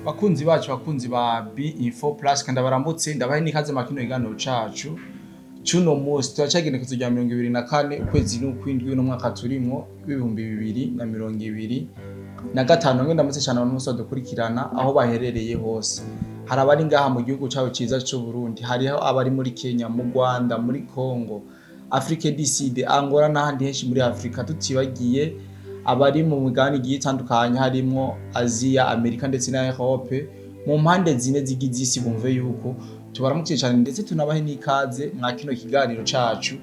Bakunzi bacu, bakunzi ba B Info Plus, kandi barambutse, ndabahe n'ikaze makino iganiro cacu cuno munsi. Turacagenekezo rya 24 ukwezi n'ukwindwi n'umwaka turimwo w'2025. Mwe ndamutse cyane abantu bose badukurikirana aho baherereye hose. Hari abari ngaha mu gihugu cyacu ciza c'u Burundi, hariho abari muri Kenya, mu Rwanda, muri Congo, Afrique du Sud, Angola n'ahandi henshi muri Afrika, tutibagiye abari mu migabane igiye itandukanye, harimwo Aziya, Amerika ndetse na Europe, mu mpande zine zigize isi. Bumve yuko tubaramukije cyane, ndetse tunabahe n'ikaze mwa kino kiganiro cacu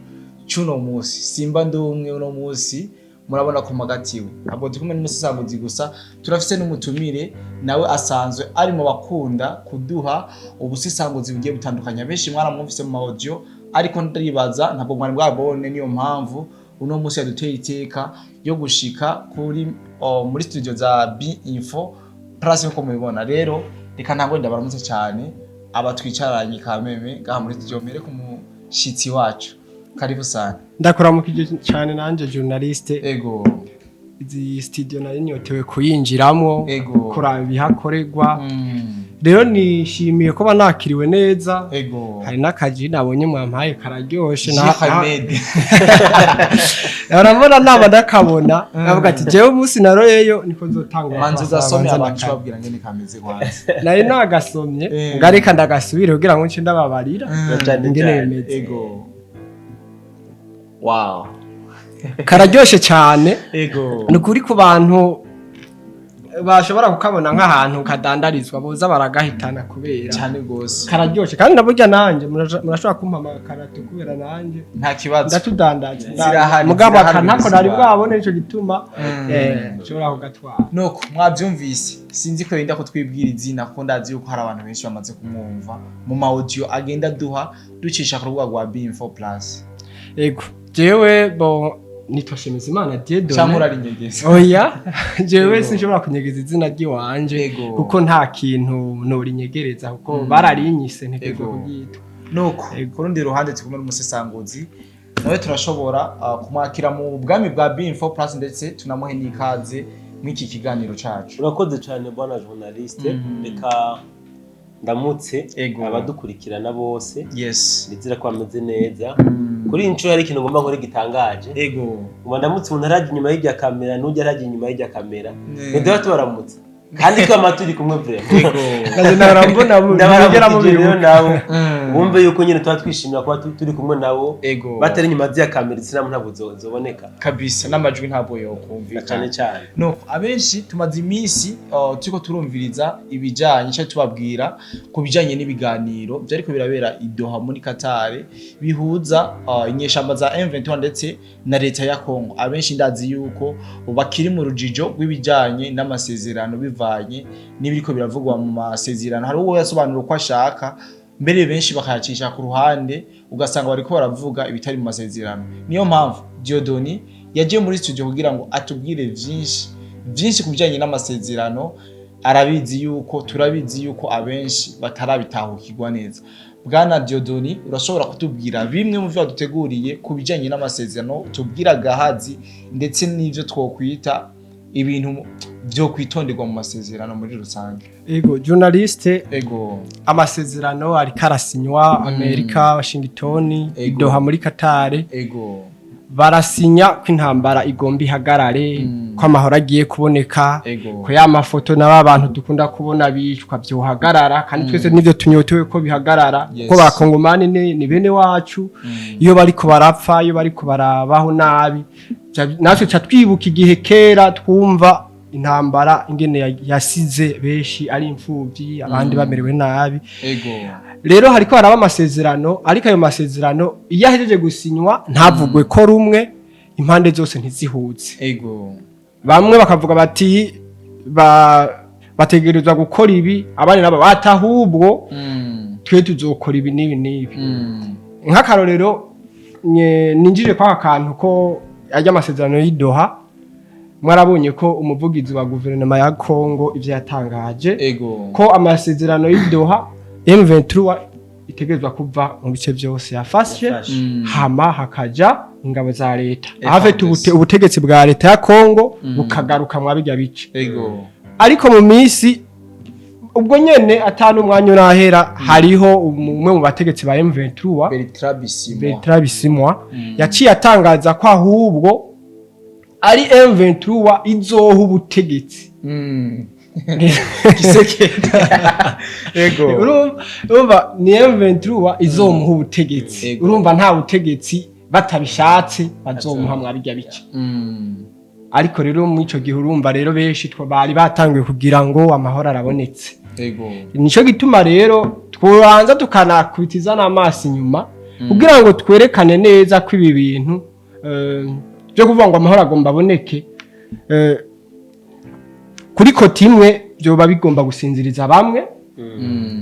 c'uno munsi. Simba ndi umwe uno munsi, murabona ko magatiwe ntabwo turi kumwe n'umusesanguzi gusa, turafise n'umutumire, nawe asanzwe ari mu bakunda kuduha ubusesanguzi bugiye butandukanye. Benshi mwaramwumvise mu ma audio, ariko ndibaza ntabwo mwari bwabone. Niyo mpamvu uno munsi yaduteye iteka yo gushika kuri muri studio za B Info Plus. Nkuko mubibona rero, reka ntabwo ndabaramutse cyane abatwicaranye kameme ngaha muri studio. Mbere ku mushitsi wacu, karibu sana. Ndakuramukije cyane nanje, journaliste. Izi studio nari nyotewe kuyinjiramo, kuraba ibihakorerwa. Rero nishimiye kuba nakiriwe neza. Hari n'akaji nabonye mwampaye kararyoshe. Ahmed. Urabona naba ndakabona navuga ati jewe umunsi naroyeyo niko nzotangura. Manzi kubasaba ugasomye banze abantu ndakanywa. Babwira ngene kameze kwanza. Nari nagasomye, ngareka ndagasubire kugira ngo nce ndababarira Cyane ingene cyane. bimeze. Wow. Kararyoshe cyane. Ni ukuri, ku bantu bashobora kukabona nk'ahantu kadandarizwa, boza baragahitana kubera Cyane gose. kararyoshe. Kandi naburya nanjye murashobora kumpa amakarato kubera nanjye Nta kibazo. ndatudandaza. Zirahari, Mugabo zirahari aka ntako mu nari buzima. bwabone, nico gituma nshobora kugatwara. Nuko mwabyumvise, sinzi ko yenda kutwibwira izina, kuko ndazi yuko hari abantu benshi bamaze kumwumva mu ma audio agenda duha ducisha ku rubuga rwa B4 Plus. Ego, jewe bo nitwa Shemezimana Cyangwa Dieudonné. urarinyegeza? Oya, jewe sinshobora kunyegeza izina ry'iwanje, kuko nta kintu norinyegereza, kuko bararinyise, ntegerezwa kuryitwa. Nuko ku rundi ruhande turi kumwe n'umusesanguzi, nawe turashobora kumwakira mu bwami bwa B4 Plus, ndetse tunamuhe n'ikaze mw'iki kiganiro cacu. Urakoze cyane, bwana journaliste. Reka ndamutse abadukurikirana bose. Nizera ko bameze neza. Kuri iyi nshuro hari ikintu ngomba nkore gitangaje. Ngomba ndamutse umuntu arajya inyuma y'irya kamera n'ujya arajya inyuma y'irya kamera. Ntiduha tubaramutse kandi twama turi kumwe, vraiment. Naje nahora mbona ntibigera Ndabaramukije rero mubibuka. nabo bumve yuko nyine tuba twishimira kuba turi kumwe nabo. Batari inyuma z'iya kamera, isinamu ntabwo zoboneka. Kabisa, n'amajwi ntabwo Na yokumvikana. cyane cyane. No abenshi tumaze iminsi turiko turumviriza ibijanye, cyangwa tubabwira ku bijanye n'ibiganiro vyariko birabera i Doha muri Qatar, bihuza inyeshamba za M23 ndetse na leta ya Congo. Abenshi ndazi yuko bakiri mu rujijo rw'ibijanye n'amasezerano, bivanye n'ibiriko biravugwa mu masezerano. Hari uwo yasobanura uko ashaka, mbere benshi bakayacisha ku ruhande, ugasanga bariko baravuga ibitari mu masezerano. Niyo mpamvu Dieudonné yagiye muri studio kugira ngo atubwire vyinshi vyinshi ku bijanye n'amasezerano. Arabizi yuko, turabizi yuko abenshi batarabitahukirwa neza. Bwana Dieudonné, urashobora kutubwira bimwe mu vyo waduteguriye ku bijanye n'amasezerano, tubwira gahazi ndetse n'ivyo twokwita ibintu vyo kwitonderwa mu masezerano muri rusange? Ego, journaliste. Amasezerano ariko arasinywa Amerika, Washington, Doha muri Qatar. Barasinya ko intambara igomba ihagarare, ko amahoro agiye kuboneka, ko ya mafoto n'aba bantu dukunda kubona bicwa byohagarara, kandi twese nivyo tunyotewe ko bihagarara, ko bakongomani ni bene wacu. Iyo bariko barapfa, iyo bariko barabaho nabi, natwe ca twibuka igihe kera twumva intambara ingene yasize benshi ari imfuvyi, abandi bamerewe nabi. Rero hariko haraba amasezerano, ariko ayo masezerano iyo ahejeje gusinywa ntavugwe ko rumwe, impande zose ntizihuze. Bamwe bakavuga bati bategerezwa gukora ibi, abandi nabo bati ahubwo twe tuzokora ibi n'ibi n'ibi. Nk'akarorero, ninjire kwa kantu ko ajya amasezerano y'i Doha, mwarabonye ko umuvugizi wa guverinoma ya Congo ivyo yatangaje, ko amasezerano y'i Doha, M23 itegerezwa kuva mu bice byose yafashe, Yafashe. hama hakaja ingabo za leta, FARDC. ahafite ubutegetsi bwa leta ya Congo bukagaruka mwa bijya bice. Ariko mu minsi Ubwo nyene atanu umwanya urahera, hariho umwe mu bategetsi ba M23, Bertrand Bisimwa. Bertrand Bisimwa, yaciye atangaza ko ahubwo ari M23 izoha ubutegetsi Tshisekedi. Ego. Urumva ni M23 izomuha ubutegetsi. Urumva nta butegetsi batabishatse bazomuha mwabijya bice. Ariko rero muri ico gihe, urumva rero benshi bari batanguye kugira ngo amahoro arabonetse. Nico gituma rero twobanza tukanakubitiza n'amaso inyuma kugira ngo twerekane neza ko ibi bintu byo kuvuga ngo amahoro agomba aboneke, kuri côté imwe byoba bigomba gusinziriza bamwe,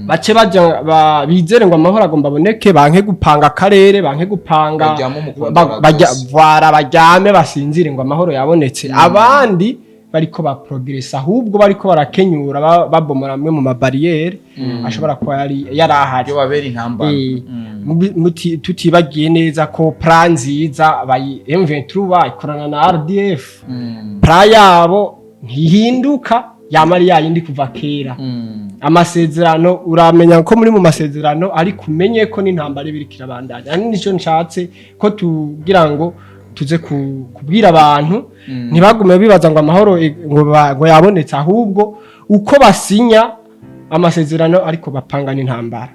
bace baja bizere ngo amahoro agomba aboneke, banke gupanga akarere, banke gupanga Baryame umukondora rwose. Vwara baryame basinzire ngo amahoro yabonetse. Abandi bariko ba progressa, ahubwo bariko barakenyura, babomora amwe mu ma barrières ashobora kuba yari ahari. Yo babera intambara. Tutibagiye neza ko plan nziza bayi M23 ikorana na RDF. Plan yabo ntihinduka, yama ari yayindi kuva kera. Amasezerano, uramenya ko muri mu masezerano, ariko umenye ko n'intambara ibiri kirabandanya. Ani nico nshatse ko tugira ngo tuze kubwira abantu, ntibagume bibaza ngo amahoro ngo yabonetse, ahubwo uko basinya amasezerano ariko bapanga n'intambara.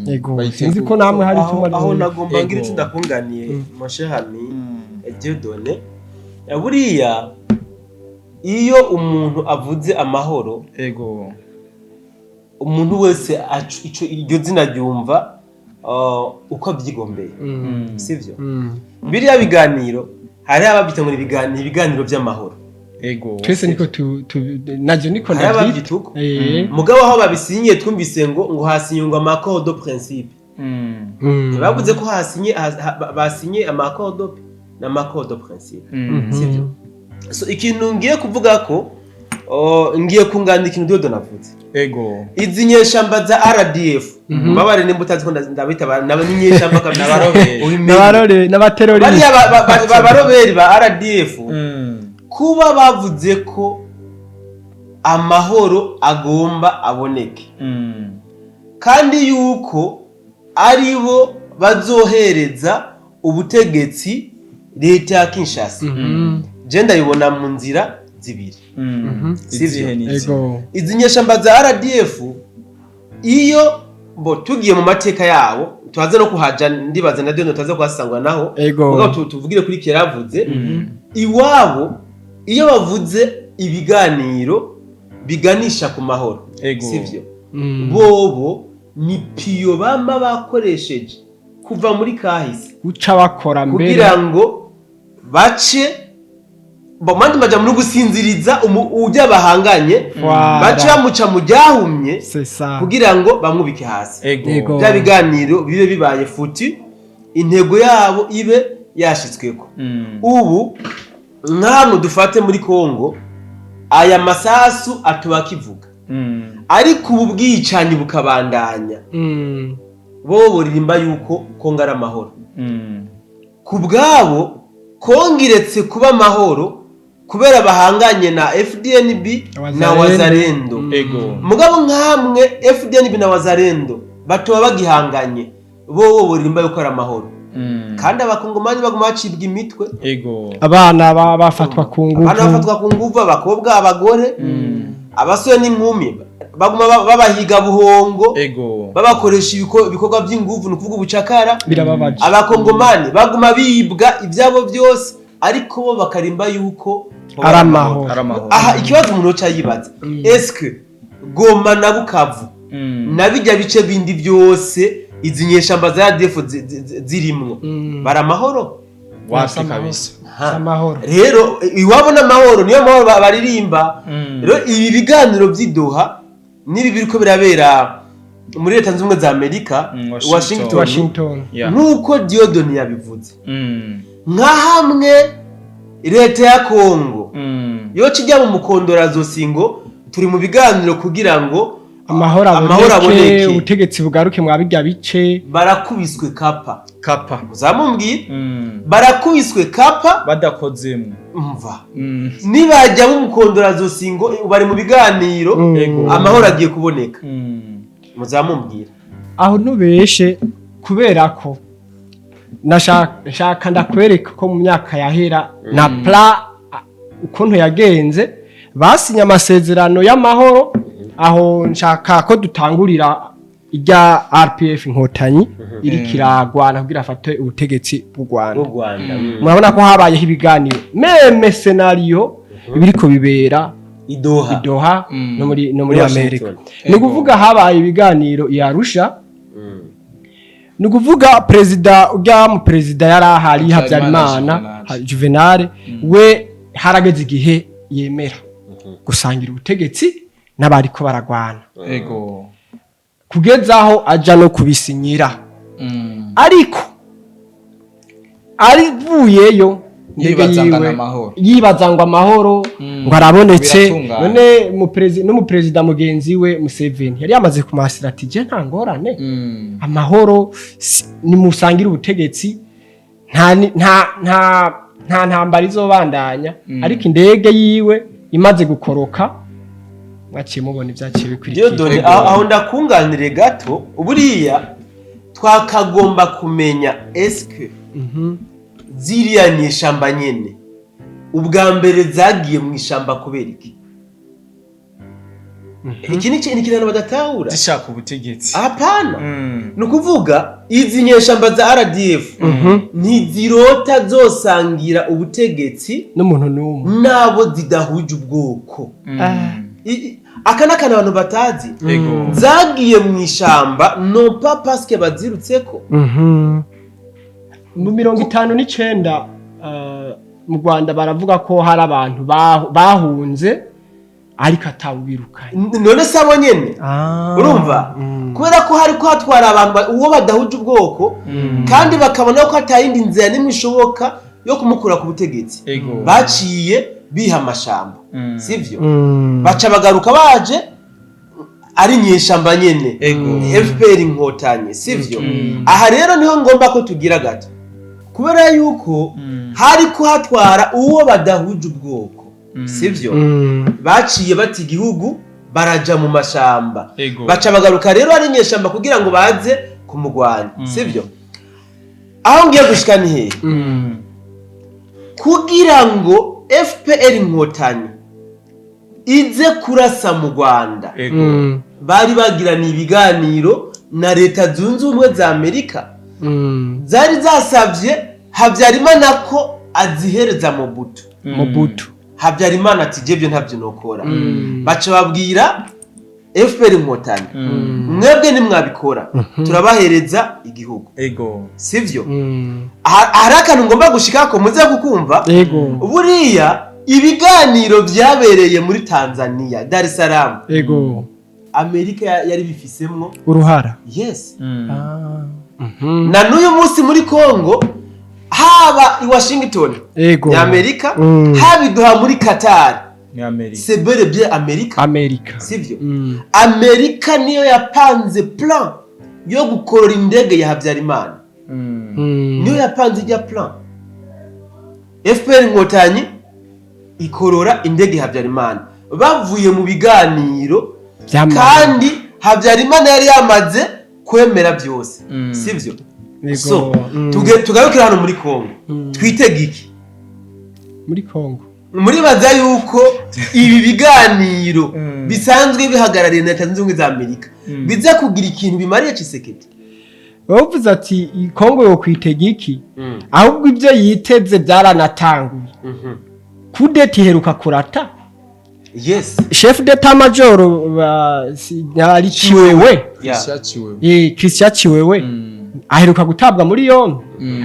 Yego. Bayitegura. Sinzi ko namwe hari icyo Aho aho nagomba ngira icyo ndakunganiye, mon cher ami Dieudonné. Buriya iyo umuntu avuze amahoro, umuntu wese ico iryo zina ryumva uko abyigombeye, sivyo? Biriya biganiro, hari ababyita ngo ni ibiganiro by'amahoro. Twese niko tu navyo niko Hari ndavyita. ababyita uko. Mugabo aho babisinyiye, twumvise ngo hasinywe ama accord de principe. Ntibavuze ko hasinye basinye ama accord de n'ama accord de principe, sivyo? So ikintu ngiye kuvuga ko, ngiye kunganira ikintu Dodo navuze. Izi nyeshamba za RDF, mbabare nimba utazi ko ndabita nabo ni nyeshamba kabisa. N'abaroberi. Ubimenye. N'abarore n'abateroriste. Bariya baroberi ba RDF, kuba bavuze ko amahoro agomba aboneke, kandi yuko ari bo bazohereza ubutegetsi leta ya Kinshasa, je ndabibona mu nzira zibiri. Sivyo? Izihe n'izihe? Ego. Izi nyeshamba za RDF, iyo bo tugiye mu mateka yabo, tuhaze no kuhaja, ndibaza na Diono tuhaze kuhasangwa naho. Mugabo tuvugire kuri keravuze iwabo, iyo bavuze ibiganiro biganisha ku mahoro, sivyo? Bobo ni piyo bama bakoresheje kuva muri kahise Guca bakora mbere kugira ngo bace bamandi baja muri gusinziriza ujya bahanganye, Voilà. bace bamuca mu ryahumye C'est ça. kugira ngo bamwubike hasi, bya biganiro bibe bibaye futi, intego yabo ibe yashitsweko. Ubu nk'ahantu dufate muri Kongo, aya masasu atuba akivuga, ariko ubu bwicanyi bukabandanya, bo buririmba yuko Kongo ari amahoro. Ku bwabo, Kongo iretse kuba amahoro kubera bahanganye na FDNB na Wazalendo. Wazalendo. Mugabo nk'amwe FDNB na Wazalendo batoba bagihanganye, bo buririmba yuko ari amahoro, kandi abakongomani baguma bacibwa imitwe. Abana bafatwa ku nguvu. Abana bafatwa ku nguvu, abakobwa, abagore, abasore n'inkumi, baguma babahiga buhongo, babakoresha ibikorwa by'inguvu, ni ukuvuga ubucakara. Birababaje. Abakongomani baguma bibwa ibyabo byose, ariko bo bakarimba yuko ari amahoro. Ari amahoro. Aha ikibazo umuntu yoca yibaza: eske Goma na Bukavu na bijya bice bindi byose izi nyeshamba za ADF zirimwo, bari amahoro? Wapi kabisa. Amahoro. Rero iwabo n'amahoro, niyo mahoro baririmba. Rero ibi biganiro by'i Doha n'ibi biriko birabera muri Leta Zunze Ubumwe za Amerika, Washington. Washington, Washington. Nk'uko Dieudonné yabivuze, nka hamwe leta ya Kongo yoca ijya mu mukondorazosi ngo turi mu biganiro kugira ngo Amahoro amahoro aboneke, aboneke. Ubutegetsi bugaruke mwa birya bice. Barakubiswe kapa. Kapa. Muzamumbwira, barakubiswe kapa. Badakozemwo. Mva, nibajya mumukondora zosingo bari mu biganiro, amahoro agiye kuboneka. Muzamumbwira. Aho ntubeshe, kubera ko nashaka ndakwereka ko mu myaka yahera na plan ukuntu yagenze, basinye amasezerano y'amahoro. Aho nshaka ko dutangurira irya RPF Inkotanyi iri kiragwana kugira afate ubutegetsi bw'u Rwanda. Bw'u Rwanda. Murabona ko habayeho ibiganiro, même scénario ibiriko bibera I Doha. I Doha, no muri Muri Amerika. Washington. Ni ukuvuga habaye ibiganiro i Arusha. Ni ukuvuga perezida ujya mu perezida yari ahari, Habyarimana. Habyarimana Juvenal, we harageze igihe yemera gusangira ubutegetsi n'abariko baragwana, kugeza aho aja no kubisinyira. Ariko arivuyeyo indege Yibaza ngo yiwe, amahoro. Yibaza ngo amahoro ngo arabonetse. Biratunganye. None n'umuperezida mugenzi we Museveni yari yamaze kumasira ati: "Je nta ngorane, amahoro nimusangire ubutegetsi, nta ni- nta nta nta ntambara izobandanya." Ariko indege yiwe imaze gukoroka, mwaciye mubona ibyaciye bikurikira. Dieudonne, aho ndakunganire gato. Buriya twakagomba kumenya eske ziriya nyeshamba nyene ubwa mbere zagiye mu ishamba kubera iki? Iki ni ikintu badatahura. Zishaka ubutegetsi. Hapana. Ni ukuvuga izi nyeshamba za RDF ntizirota zosangira ubutegetsi n'umuntu n'umwe n'abo zidahuje ubwoko. Aka ni akantu abantu batazi. Zagiye mu ishamba non pas parce que bazirutseko. Mu 59, mu Rwanda baravuga ko hari abantu bahunze ariko atawubirukanye. None se abo nyene, urumva, kubera ko hari ko hatwara abantu uwo badahuje ubwoko, kandi bakabona ko atayindi nzira n'imwe ishoboka yo kumukura ku butegetsi, baciye biha amashamba, sivyo? Baca bagaruka baje ari nyeshamba nyene, FPR Inkotanyi, sivyo? Aha rero niho ngomba ko tugira gato, kubera yuko hari kuhatwara uwo badahuje ubwoko, sivyo? Baciye bata igihugu baraja mu mashamba. Baca bagaruka rero ari inyeshamba kugira ngo baze kumugwanya, sivyo? Aho ngiye gushika ni hehe? Kugira ngo FPR Inkotanyi ize kurasa mu Rwanda, bari bagiraniye ibiganiro na Leta Zunze Ubumwe za Amerika. Zari zasavye Habyarimana ko azihereza Mobutu. Mobutu. Habyarimana ati: "Jebyo ntabyo nokora." Baca babwira FPR Inkotanyi: "Mwebwe nimwabikora turabahereza igihugu." Sivyo? Hari akantu ngomba gushikako muze kukumva. Buriya ibiganiro byabereye muri Tanzania, Dar es Salaam, Amerika yari bifisemwo uruhara. Yes. Na n'uyu munsi muri Congo, haba i Washington ni Amerika, haba i Doha muri Qatar Ni Amerika. C'est bel et bien Amerika. Amerika. Sivyo? Amerika niyo yapanze plan yo gukorora indege ya Habyarimana. Niyo yapanze ijya plan, FPR Inkotanyi ikorora indege ya Habyarimana bavuye mu biganiro. Vy'amahoro. Kandi Habyarimana yari yamaze kwemera byose, sivyo? So tugarukire hano muri Congo. Twitege iki? Muri Congo. Muribaza yuko ibi biganiro bisanzwe bihagarariye na Leta Zunze Ubumwe za Amerika biza kugira ikintu bimariye Tshisekedi? Bavuze ati Congo yo kwitega iki? Ahubwo ibyo yiteze byaranatanguye. Coup d'état iheruka kurata. Chef d'état major ari Chiwewe. Ishaciwe. Christian Chiwewe aheruka gutabwa muri yombi,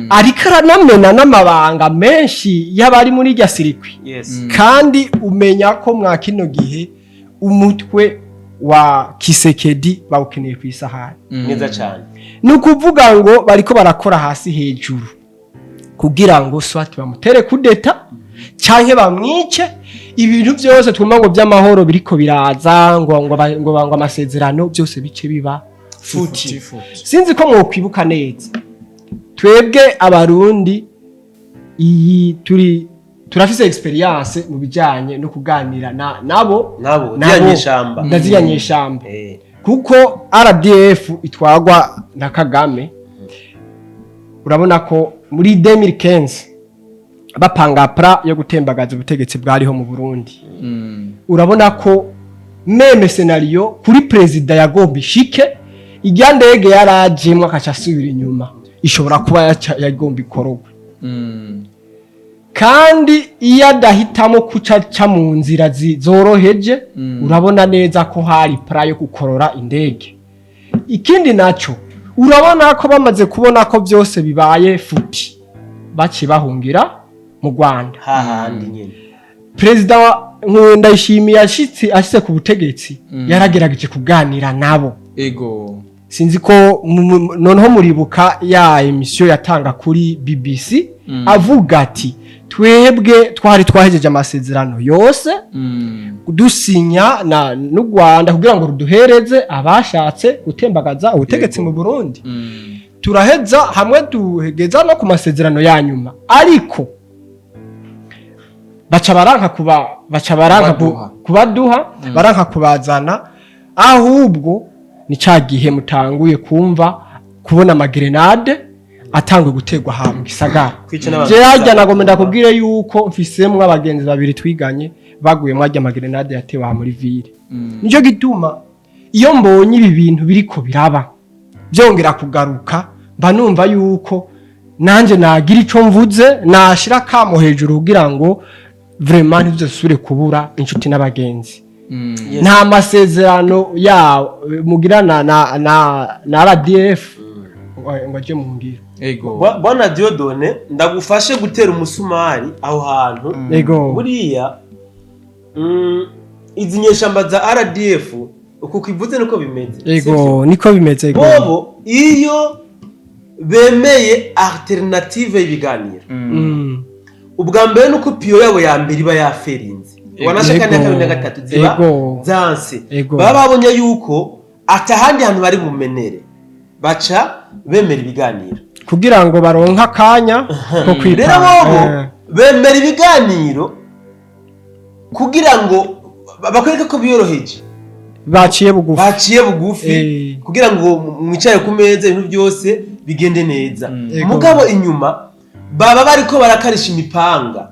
ariko aranamena n'amabanga menshi y'abari muri irya circuit. Kandi umenya ko mwa kino gihe umutwe wa Tshisekedi bawukeneye ku isahani. Neza cyane. Ni ukuvuga ngo bariko barakora hasi hejuru kugira ngo soit bamutere coup d'état canke bamwice. Ibintu byose twumva ngo by'amahoro biriko biraza, ngo amasezerano byose bice biba futi. Futi. Sinzi ko mwokwibuka neza, twebwe Abarundi iyi turi turafise expérience mu bijanye no kuganira na nabo. Nabo nabo ziriya nyeshamba. Na ziriya nyeshamba, kuko RDF itwagwa na Kagame. Urabona ko muri 2015 bapanga plan yo gutembagaza ubutegetsi bwariho mu Burundi. Urabona ko même scénario kuri perezida yagomba ishike, ijya ndege yarajemwo akaca asubira inyuma, ishobora kuba yagomba ikorogwe. Kandi iyo adahitamo kuca aca mu nzira zoroheje, urabona neza ko hari plan yo gukorora indege. Ikindi naco, urabona ko bamaze kubona ko byose bibaye futi, baciye bahungira mu Rwanda. Hahandi nyene. Perezida Ndayishimiye ashitse ku butegetsi, yaragerageje kuganira nabo. Sinzi ko noneho muribuka ya émission yatanga kuri BBC, avuga ati: "Twebwe twari twahejeje amasezerano yose, dusinya na n'u Rwanda kugira ngo ruduhereze abashatse gutembagaza ubutegetsi mu Burundi. Turaheza hamwe duhegeza no ku masezerano ya nyuma, ariko baca baranka kuba baca baranka Kubaduha. kubaduha, baranka kubazana. Ahubwo ni ca gihe mutanguye kumva kubona amagrenade atanguye guterwa aha mu gisagara." Kwica n'abantu. Je harya nagomba ndakubwire yuko mfisemwo abagenzi babiri twiganye baguye mwarya amagrenade yatewe aha muri ville. Nico gituma iyo mbonye ibi bintu biriko biraba byongera kugaruka, mba numva yuko nanjye nagira ico mvuze, nashira kamo hejuru kugira ngo vraiment ntizosubire kubura inshuti n'abagenzi. Nta masezerano ya mugirana na RDF ngo aje mu ngiro. Bwana Dieudonné, ndagufashe gutera umusumari aho hantu. Buriya izi nyeshamba za RDF, uku kivuze niko bimeze, sivyo? Ego, niko bimeze, ego. Bobo iyo bemeye alternative y'ibiganiro, ubwa mbere nuko pion yabo ya mbere iba yaferinze, wanashaka na kabiri na gatatu ziba zanse. Baba babonye yuko atahandi hantu bari bumenere, baca bemera ibiganiro kugira ngo baronke akanya ko Rero kwipanga. bobo bemera ibiganiro kugira ngo bakwereke ko biyoroheje, baciye bugufi. Baciye bugufi, kugira ngo mwicare ku meza, ibintu byose bigende neza. Mugabo inyuma baba bariko barakarisha imipanga,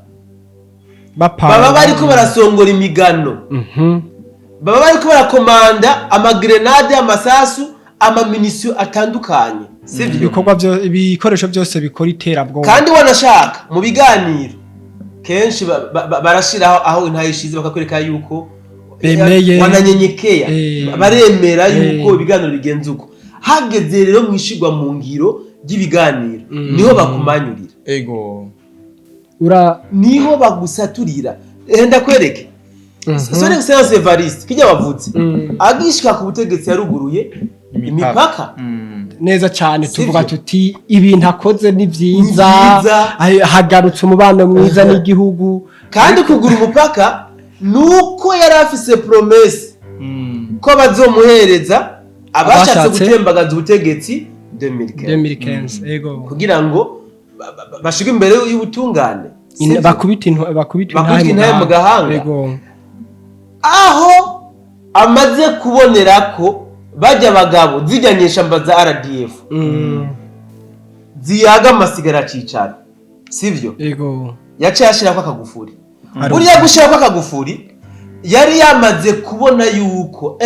bapanga, baba bariko barasongora imigano, baba bariko barakomanda amagrenade, amasasu, amamunisiyo atandukanye, sivyo? Ibikorwa byo, ibikoresho byose bikora iterabwoba. Kandi wanashaka mu biganiro kenshi barashiraho aho intahe ishize, bakakwereka yuko bemeye. Wananyenyekea, baremera yuko ibiganiro bigenze uko. Hageze rero mwishigwa mu ngiro ry'ibiganiro, niho bakumanyurira. Ura Niho bagusaturira. Ndakwereke, Son Excellence Evariste kijya bavutse, agishika ku butegetsi yaruguruye imipaka. Neza cyane. Sivyo? Tuvuga tuti ibintu akoze ni byiza. Ni vyiza. Hagarutse umubano mwiza n'igihugu. Kandi kugura umupaka nuko yari afise promesse ko bazomuhereza abashatse abashatse gutembagaza ubutegetsi 2015, 2015, ego. Kugira ngo bashirwe imbere y'ubutungane. Sivyo? Bakubita Bakubita intahe mu gahanga. Ego. Aho amaze kubonera ko bajya abagabo zijya nyeshamba za RDF ziyaga amasigara cicaro, sivyo? Ego. Yaciye ashirako akagufuri. Buriya gushirako akagufuri yari yamaze kubona yuko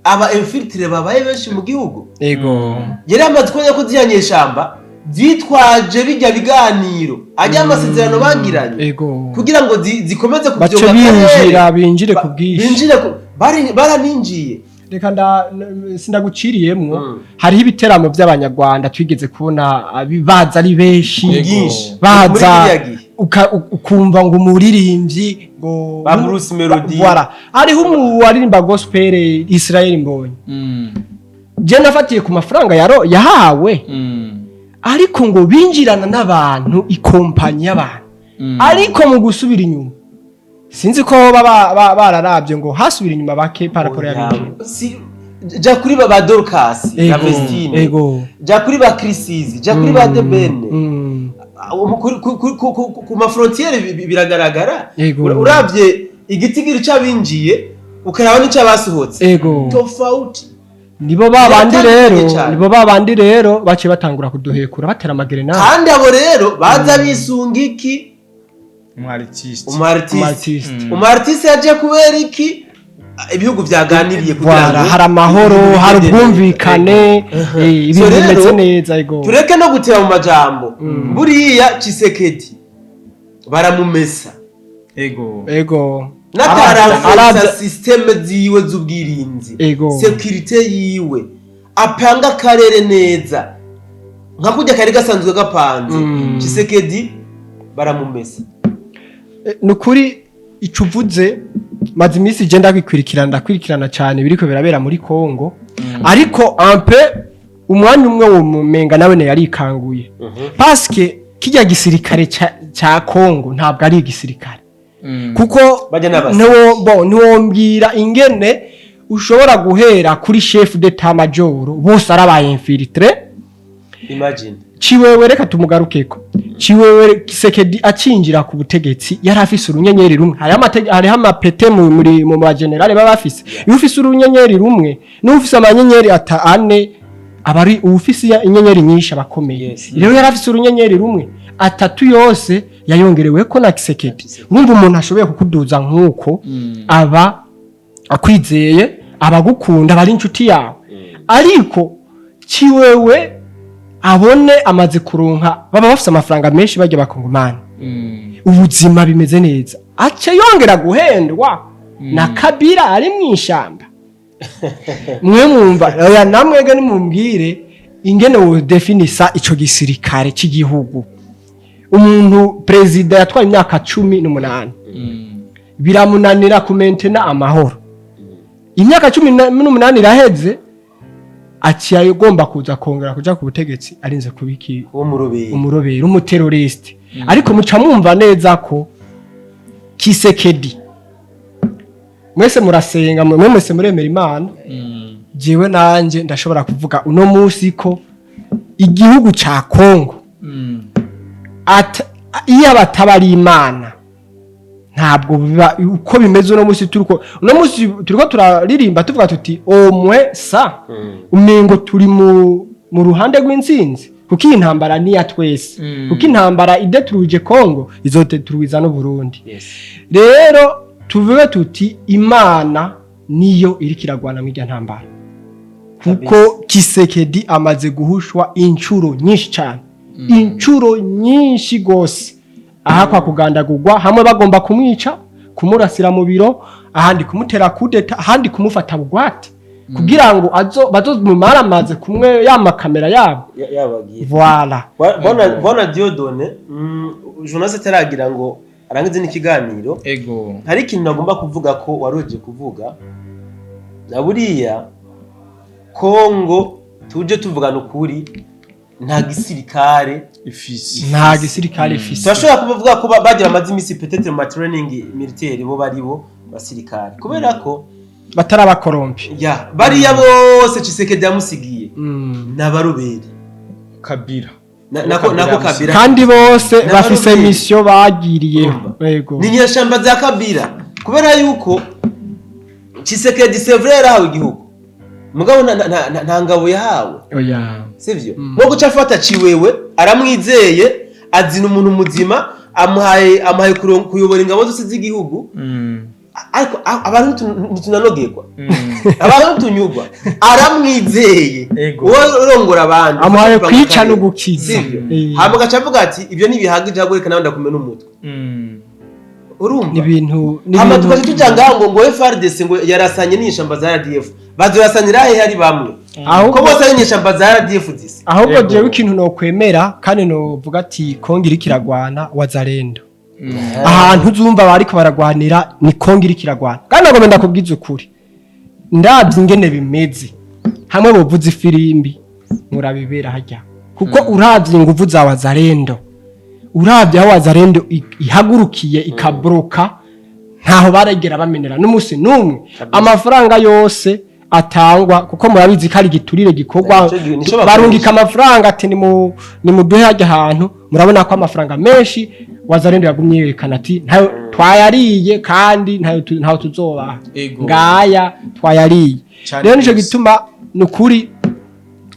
aba infiltrés babaye benshi mu gihugu. Yari yamaze kubona ko ziriya nyeshamba zitwaje bijya biganiro ajya amasezerano bagiranye kugira ngo zikomeze bace kuvyonga akarere. Binjira, binjire ku bwinshi. Binjire baraninjiye. Reka sindaguciriyemwo. Hariho ibiteramo by'Abanyarwanda twigeze kubona baza ari benshi. Bwinshi. Baza Muri kiriya gihe. Ukumva ngo umuririmbyi ngo Ba Bruce Melody. Voilà. Hariho uwaririmba gospel, Israel Mbonyi. Je nafatiye ku mafaranga yahawe, ariko ngo binjirana n'abantu, ikompanyi y'abantu, ariko mu gusubira inyuma Sinzi ko baba bararabye ngo hasubira inyuma bake par rapport y'abinjiye. Ja kuri ba Dorcas na Vestine, ja kuri ba Chrisizi, ja kuri ba Debene, ku ma frontières biragaragara. Uravye igitigiri c'abinjiye, ukaraba n'ic'abasohotse, tofauti. Nibo babandi Biratandukanye rero cane. Nibo babandi rero baciye batangura kuduhekura, batera amagerenade. Kandi abo rero baza bisunga iki? Umu artiste. Umu artiste. Umu artiste. Umu artiste yaje kubera iki? Ibihugu vyaganiriye kugira Voilà, ngo hari amahoro, ibintu hari bigende neza. ubwumvikane, So ibintu rero, bimeze neza, ego. Tureke no gutera mu majambo. Buriya Tshisekedi baramumesa. Ego. N'ataramfutsa système ziwe z'ubwirinzi, sécurité yiwe, apanga akarere neza nka kurya kari gasanzwe gapanze, Tshisekedi baramumesa. Ni ukuri ico uvuze, maze iminsi je ndabikurikirana, ndakurikirana cyane biriko birabera muri Congo, ariko un peu umwanya umwe womumenga nawe ne yarikanguye, parce que kirya gisirikare ca Congo ntabwo ari igisirikare, kuko Bajya n'abasirikare. Bo ntiwombwira ingene ushobora guhera kuri chef d'état major bose arabaye infiltré. Imagine. Ciwewe, reka tumugarukeko. Ciwewe Kisekedi acinjira ku butegetsi yari afise urunyenyeri rumwe. Hariho amapete mu bagenerale baba bafise. Iyo ufise urunyenyeri rumwe n'ufise amanyenyeri ata ane, aba ari uwufise inyenyeri nyinshi abakomeye. Rero yari afise urunyenyeri rumwe, atatu yose yayongereweko na Kisekedi. Urumva umuntu ashoboye kukuduza nk'uko aba akwizeye, abagukunda, aba ari inshuti yawe. Ariko Ciwewe abone amaze kuronka, baba bafise amafaranga menshi bajya bakongomani, ubuzima bimeze neza, ace yongera guhendwa na Kabila ari mw'ishamba. Mwe mwumva, oya, namwege nimumbwire ingene wodefinisa ico gisirikare c'igihugu. Umuntu perezida yatwaye imyaka 18 biramunanira kumentena amahoro, imyaka 18 iraheze, aciye agomba kuza kongera kuja ku butegetsi arinze kubiki Uwo muroberi. Umuroberi, umuteroriste. Ariko muca mwumva neza ko Kisekedi, mwese murasenga, mwe mwese muremera Imana, jewe nanje ndashobora kuvuga uno munsi ko igihugu ca Kongo iyo bataba ari Imana ntabwo biba uko bimeze uno munsi. Turiko uno munsi turiko turaririmba tuvuga tuti omwe sa umengo turi mu ruhande rw'intsinzi, kuko iyi ntambara ni iya twese, kuko intambara ideturuje Kongo izodeturuza n'u Burundi. Rero tuvuge tuti Imana niyo iriko iragwana muri irya ntambara, kuko Kisekedi amaze guhushwa inshuro nyinshi cyane, inshuro nyinshi gose, aha kwa kugandagurwa, hamwe bagomba kumwica, kumurasira mu biro, ahandi kumutera kudeta, ahandi kumufata bugwate kugira ngo azo bazomumaramaze kumwe ya makamera yabo. Yabagiye. Voilà. Bwana Dieudonné, journaliste ataragira ngo arangize n'ikiganiro, hari ikintu nagomba kuvuga ko waroje kuvuga na buriya Kongo, tuje tuvugana ukuri, nta gisirikare ifisi. Nta gisirikare ifise. Turashobora kuvuga ko bagira amaze iminsi peut-être mu ma training militaire, bo bari bo basirikare, kubera ko batarabakorompi. Ya bariya bose Tshisekedi yamusigiye n'abaroberi. Kabila. Nako Kabila. Kandi bose N'abaroberi. bafise mission bagiriyeho. Urumva? Yego. Ni inyeshamba za Kabila, kubera yuko Tshisekedi, c'est vrai, yarahawe igihugu, mugabo nta ngabo yahawe. Oya. Sivyo? Nko guca afata Ciwewe, aramwizeye, azina umuntu muzima, amuhaye kuyobora ingabo zose z'igihugu, ariko abantu ntitunanogerwa, abantu ntitunyurwa. Aramwizeye, wowe urongora abandi, Amuhaye ufashe kwica akarere. no gukiza. Sivyo? Eh. Hama agaca avuga ati ibyo ntibihagije, ahubwo reka nawe ndakumena umutwe. Urumva? Ni ibintu ni Hama ibintu tukaca tuja ngaho ngo FARDC ngo yarasanye n'inyeshamba za RDF. Bazorasanira hehe ari bamwe, ko bose ari inyeshamba za RDF zisa? Ahubwo jewe ikintu nokwemera kandi novuga ati Kongo iriko iragwana, Wazalendo. Ahantu uzumva bariko baragwanira ni Kongo iriko iragwana. Kandi nagomba ndakubwiza ukuri, ndabye ingene bimeze, hamwe bovuza ifirimbi murabibera harya, kuko uravye inguvu za Wazalendo, uravye aho Wazalendo ihagurukiye ikabroka. Ntaho baregera bamenera n'umunsi n'umwe amafaranga yose atangwa, kuko murabizi ko ari igiturire gikorwa. Nico bakoresha. Barungika amafaranga ati ni muduhe hajya ahantu. Murabona ko amafaranga menshi Wazalendo yagumye yerekana ati ntayo twayariye kandi ntayo tuzobaha. Ngaya twayariye. Rero nico gituma nukuri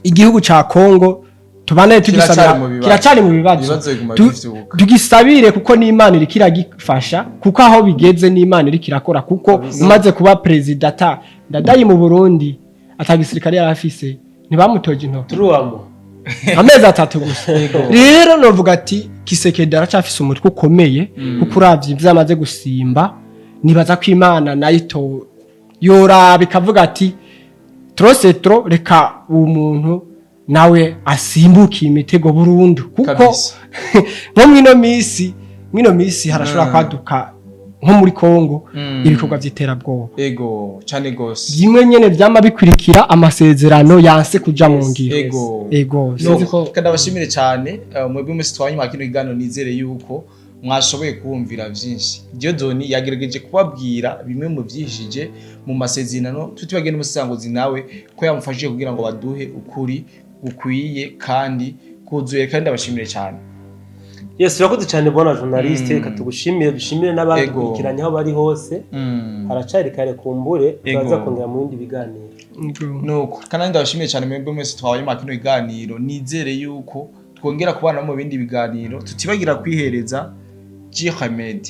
igihugu ca Kongo tubane tugisabira. Kiracari mu bibazo. Kiracari mu bibazo. Ibibazo biguma bivyuka. Tugisabire kuko n'Imana iriko iragifasha, kuko aho bigeze n'Imana iriko irakora, kuko umaze kuba perezida ata Ndadaye mu Burundi, ata gisirikare yari afise, ntibamutoje intoki Turuwamo. amezi 3 gusa. Rero novuga ati Kisekedi aracafise umutwe ukomeye, kuko uravye ivyo amaze gusimba, nibaza ko Imana nayo ito yoraba ikavuga ati trop c'est trop, reka uwo muntu nawe asimbuke imitego burundu, kuko nko mwino misi harashobora kwaduka nko muri Kongo ibikorwa vy'iterabwoba. Ego, cane gose. Bimwe nyene vyama bikurikira amasezerano yanse kuja mu ngiro. Ego, sinzi ko Kandi abashimire cyane mwebwe mwese twanyuma kino kiganiro. Nizere yuko mwashoboye kumvira vyinshi. Dieudonne yagerageje kubabwira bimwe mu vyishije mu masezerano, tutibagiye n'umusanguzi nawe ko yamufashije kugira ngo baduhe ukuri gukwiye kandi kuzuye. Kandi ndabashimire cyane. Yes, urakoze cyane bwana journaliste. Reka tugushimire, dushimire n'abadukurikiranye aho bari hose. Haracari kare, kumbure turaza kongera mu bindi biganiro. Nuko kandi ndabashimiye cyane mwebwe mwese twabaye mu kino kiganiro. Nizere yuko twongera kubana mu bindi biganiro, tutibagira kwihereza G Hamed.